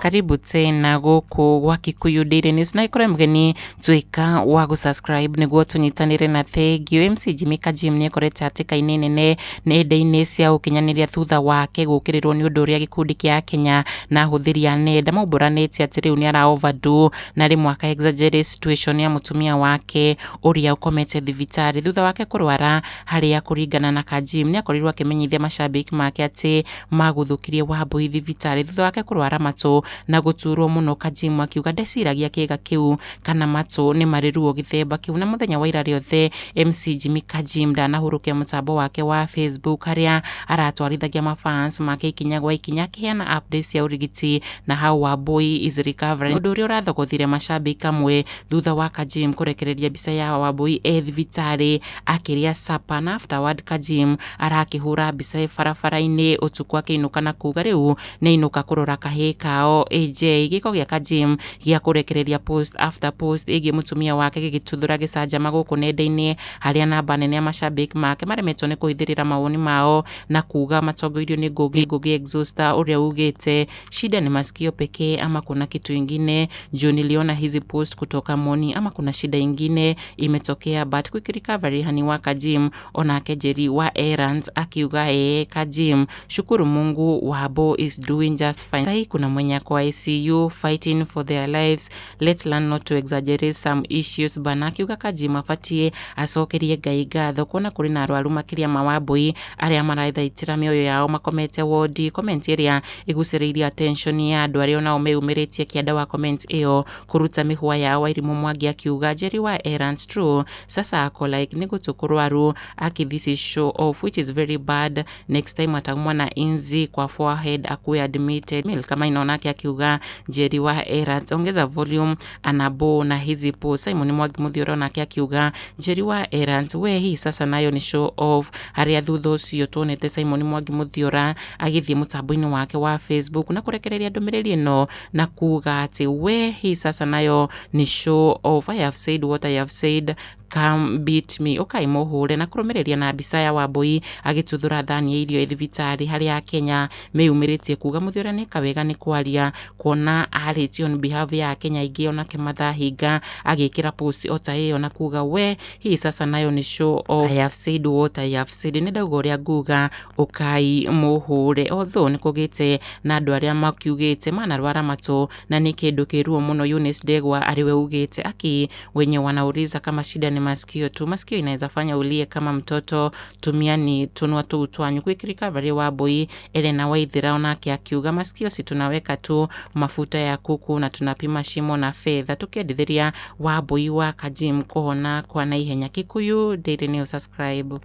Karibu tena gũkũ gwa Kikuyu Daily News na ikorwo mũgeni tuĩka wa gũ-subscribe nĩguo tũnyitanĩre na thengiũ. MC Jimmy Kajim nĩ akorete hatĩka-inĩ nene nenda-inĩ cia ũkinyanĩria thutha wake gũkĩrĩrwo nĩ ũndũ ũrĩa gĩkundi kĩa Kenya na ahũthĩri a nenda maumbũranĩte atĩ rĩu nĩ ara overdo na rĩmwe aka exaggerate situation ya mũtumia wake ũrĩa ũkomete thibitarĩ thutha wake kũrwara, harĩa kũringana na Kajim nĩ akorirwo akĩmenyithia mashabiki make atĩ maguthũkirie Wambui thibitarĩ thutha wake kũrwara matũ na gũturwo mũno. Kajim akiuga ndeciragia kĩga kĩu kana matũ nĩ marĩ ruo gĩthemba kĩu. Na mũthenya wa ira rĩothe MC Jimmy Kajim ndanahurũkia mũtambo wake wa Facebook harĩa aratwarithagia mafans make ikinya gwa ikinya akĩheana updates cia ũrigiti na how Wambui is recovering, ũndũ ũrĩa ũrathogothire mashabiki amwe thutha wa Kajim kũrekereria mbica ya Wambui e thibitarĩ akĩrĩa supper. Na afterward Kajim arakĩhũra mbica e barabara-inĩ ũtukũ akĩinũka na kuga rĩu nĩainũka kũrora kahĩĩ kao AJ. Gĩko gĩa Kajim gĩa kũrekereria post after post ĩgiĩ mũtumia wake gĩgĩtuthũra gĩcanjama gũkũ nenda-inĩ, harĩa namba nene ya mashabiki make maremetwo nĩ kũhithĩrĩra mawoni mao na kuga matongoirio nĩ Ngugi Ngugi Exhauster ũrĩa ugĩte shida ni masikio pekee ama kuna kitu ingine, juu niliona hizi post kutoka Moni ama kuna shida ingine imetokea, but quick recovery hani wa Kajim. Onake Njeri wa Errands akiuga ee Kajim, shukuru Mungu Wabo is doing just fine. Sahi kuna mwenye ako ICU fighting for their lives, let's learn not to exaggerate some issues bana. Akiuga Kajim abatie acokerie Ngai ngatho kuona kũrĩ na arwaru makĩria ma Wambui arĩa marathaitĩra mĩoyo yao makomete wodi. Comment ĩrĩa ĩgucĩrĩirie attention ya andũ arĩa onao meyumĩrĩtie kĩanda wa comment ĩyo kũruta mĩhwa yao. Wairimũ Mwangi akiuga Njeri wa Errands true, sasa ako like nĩ gũtũ kũrwaru aki, this is show off which is very bad, next time ataumwa na inzi kwa forehead akuwe admitted. Milka Maina onake akiuga Njeri wa Errands ongeza volume anabo na hizi post. Simon Mwangi Muthiora onake akiuga Njeri wa Errands we hii sasa nayo ni show off, harĩa thutha ũcio tuonete Simon Mwangi Muthiora agĩthiĩ mũtambo-inĩ wake wa Facebook na kũrekereria ndũmĩrĩri ĩno na kuga atĩ we hii sasa nayo ni show off, I have said what I have said, come beat me, ũkai mũhũre, na kũrũmĩrĩria na mbica ya Wambui agĩtuthũra thani ya irio thibitarĩ, harĩa Kenya meyumĩrĩtie kuga Muthiora nĩeka wega nĩ kwaria kuona arĩtie on behalf ya Kenya aingĩ. Onake Mathahinga agĩkĩra post o ta ĩyo na kuga we hii sasa nayo ni show off, I have said what I have said, nĩ ndauga ũrĩa nguga, ũkai mũhũre. Although nĩ kũgĩte na andũ arĩa makiugĩte manarwara matũ na nĩ kĩndũ kĩruo mũno. Eunice Ndegwa arĩwe ugĩte aki wenye wanauliza kama shida ni masikio tu, masikio inaweza fanya ulie kama mtoto, tumiani tunwa tuu twanyu. Quick recovery Wambui. Elena Waithera onake akiuga masikio si tunaweka tu mafuta ya kuku na tunapima shimo na fedha. Tukĩendithĩria Wambui wa Kajim kũhona kwa naihenya. Kikuyu Daily News, subscribe.